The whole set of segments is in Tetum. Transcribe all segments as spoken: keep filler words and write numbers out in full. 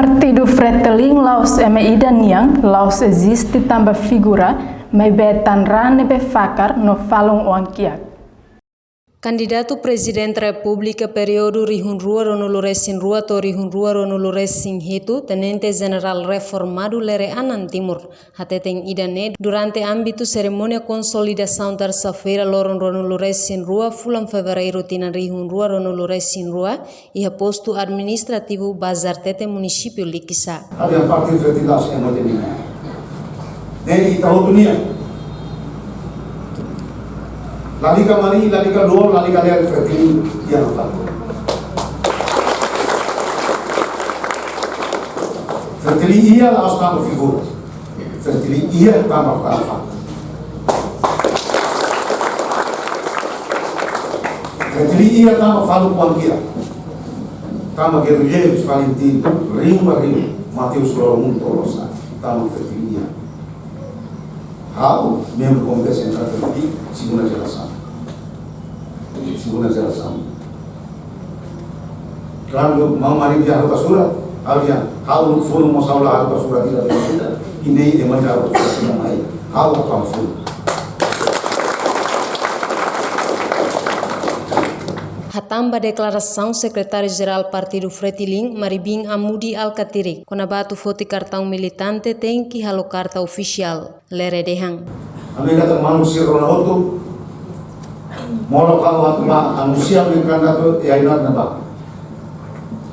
Partidu Fretilin la'ós ema ida nian, la'ós eziste tanba figura, maibé tan raan ne'ebé fakar no falun oan-kiak. Kandidatu Prezidente Repúblika períodu rihun rua ruanulu resin rua to'o rihun rua ruanulu resin hitu, Tenente Jenerál reformadu Lere Anan Timur, hateten ida-ne'e durante ámbitu serimónia konsolidasaun tersa-feira loron ruanulu resin rua fulan Fevereiru tinan rihun rua ruanulu resin rua, iha postu administrativu Bazar Tete, munisípiu Likisá. Ha'u-nia partidu Fretilin la'ós ema ida nian. Ne'e ita hotu nian. Lalika mani, lalika luan, lalika leer, Fretilin iha nafatin. Fretilin iha la'ós tanba figura. Fretilin iha tanba falun. Fretilin iha tanba falun oan-kiak. Tanba gerrilleiru Valentin, riu ba riu, Mateus Loro Mundo Rosa, tanba Fretilin iha. Ha'u membru Komité Sentrál Fretilin, segunda jerasaun. Segunda jerasaun. Kuandu maun Marin dehan haruka surat, ha'u dehan, ha'u uluk funu mós ha'u la haruka surat ida, ida, ida. Ida-ne'e ema ida haruka surat ida mai. Ha'u atu funu. Hatán ba deklarasaun Sekretáriu Jerál Partidu Fretilin, Maribin Amudi Alkatiri, kona-ba atu foti kartaun militante tenke halo karta ofisiál, Lere dehan. Ami katak maluk sira rona hotu, molok ha'u atu bá anunsia ami kandidatu iha ai-laran ne'ebá.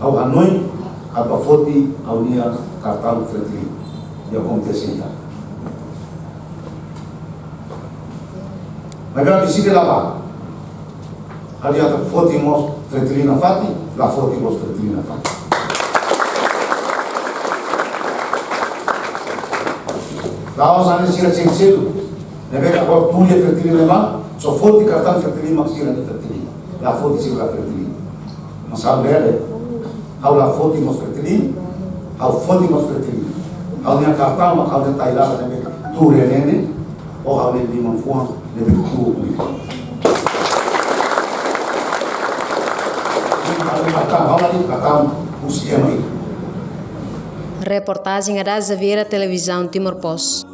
Ha'u hanoin atu bá foti ha'u-nia kartaun Fretilin iha Komité Sentrál. Maibé ami sira la bá. Ha'u dehan atu foti mós Fretilin nafatin, la foti mós Fretilin nafatin. La'ós hanesan sira sensível, ne'ebé agora tuir Fretilin ne'ebá, só foti kartaun Fretilin mak sira-nia Fretilin. La foti sira la Fretilin. Mas ha'u bele, ha'u la foti mós Fretilin, ha'u foti mós Fretilin. Ha'u-nia kartaun mak ha'u-nia tailada ne'ebé tuur iha ne'e, ou ha'u-nia liman-fuan ne'ebé tuur iha ne'e. Ha'u-nia kartaun, ha'u-nia kartaun husi ema ida. Reportajen Ada Xaviera, Televizaun Timor Post.